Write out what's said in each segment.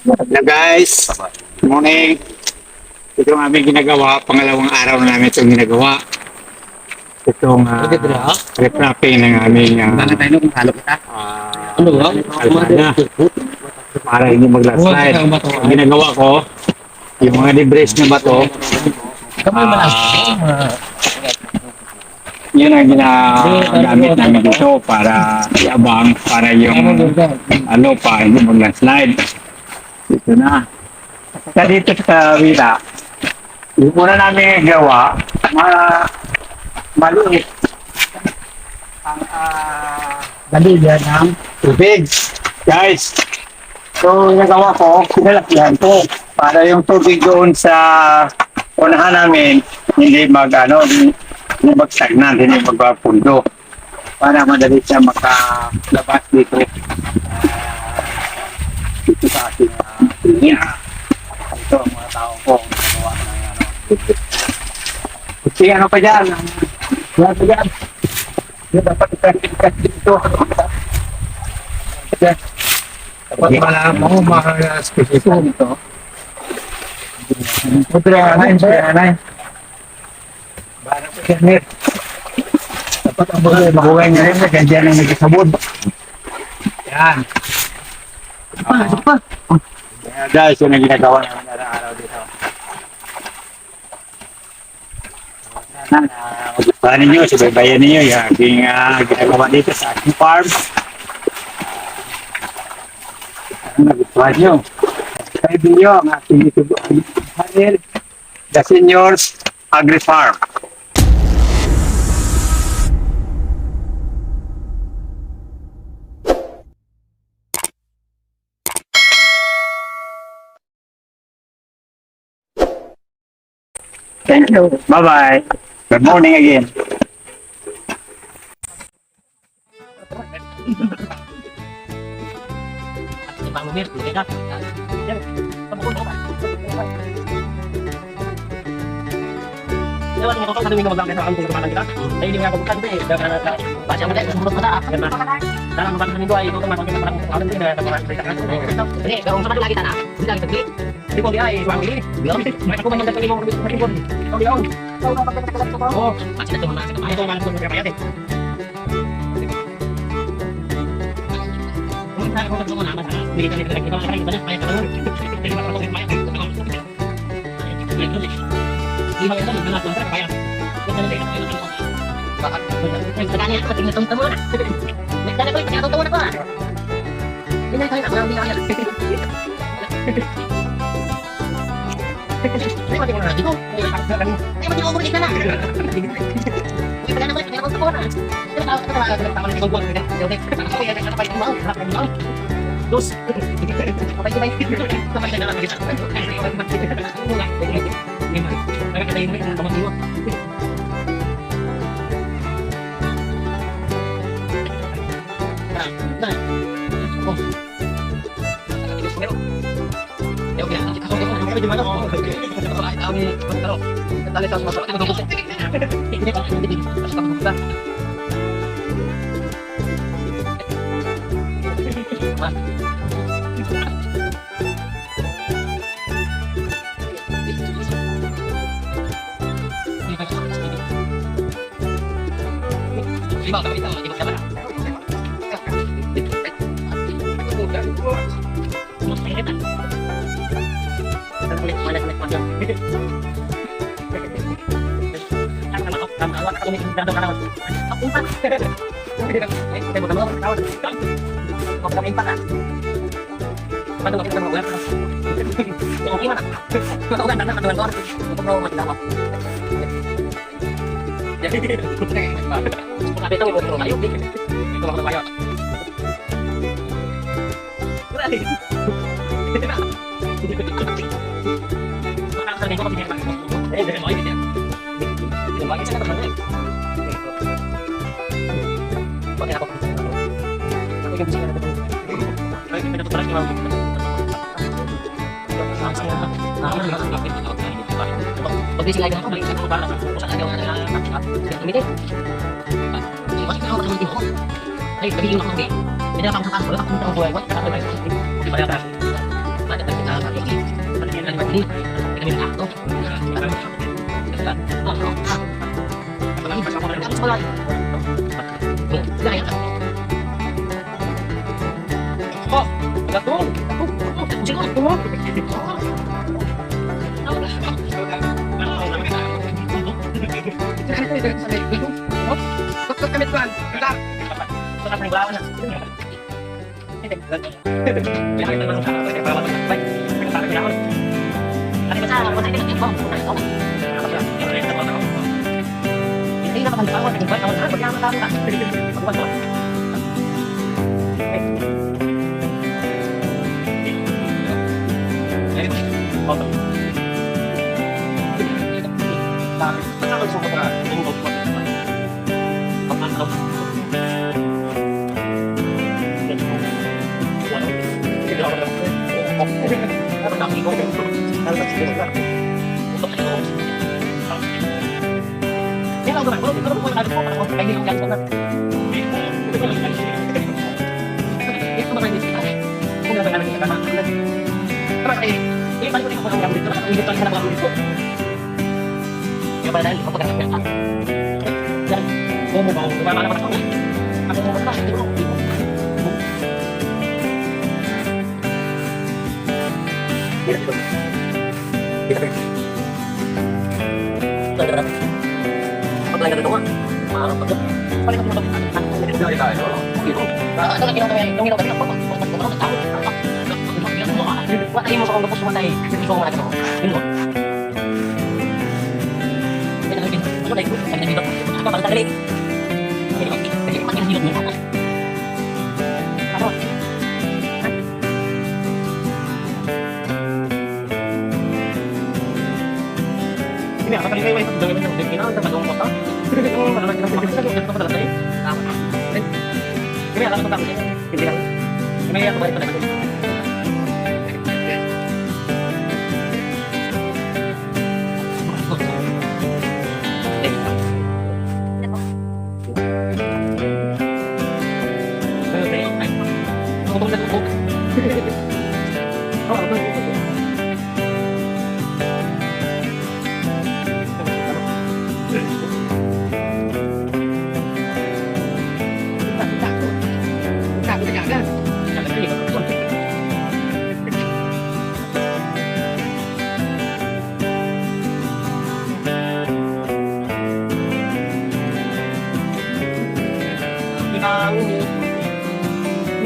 Hello guys, good morning. Ito ang aming ginagawa, pangalawang araw na namin itong ginagawa. Itong riprapping ng aming tayo kung halo kita. Ano ba? Kalsada. Para hindi mag-landslide. Ang ginagawa ko, yung mga debris na bato, yun ang ginagamit namin dito para iabang, para yung ano pa, hindi mag-landslide. Dito na. Sa dito sa kabila, yung una namin gawa, maliit ang daligan ng tubig. Guys, so yung nagawa ko, pinalakihan ko para yung tubig doon sa unahan namin hindi mag ano, hindi magstagnan, hindi magpapundo para madali siya makalabas dito dito sa ating pinya. Ito ang mga tao ko ang nagawa ng ano. Kasi ano pa dyan? Ano pa dyan? Yung dapat i-practice dito. Yan. Dapat malaman mo mga spesifiko nito. Dapat ang mga Makuha niya rin, kaya dyan ang nagkasabod. Yan. Pa, pa. Kaya guys, yun ang ginagawa namin araw-araw dito. Sana magustuhan ninyo, subaybayan ninyo yung aking ginagawa dito sa aking farm. Sana nagustuhan nyo. Subscribe ninyo ang aking YouTube channel, The Seniors Agri Farm. Thank you. Bye-bye. Good morning again.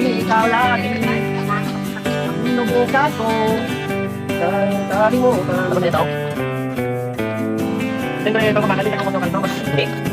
Ikaw lagi Sinubukan ko. Kalimutan. Ano ba ito? Siyempre, ito kumakalit ako ng Hindi.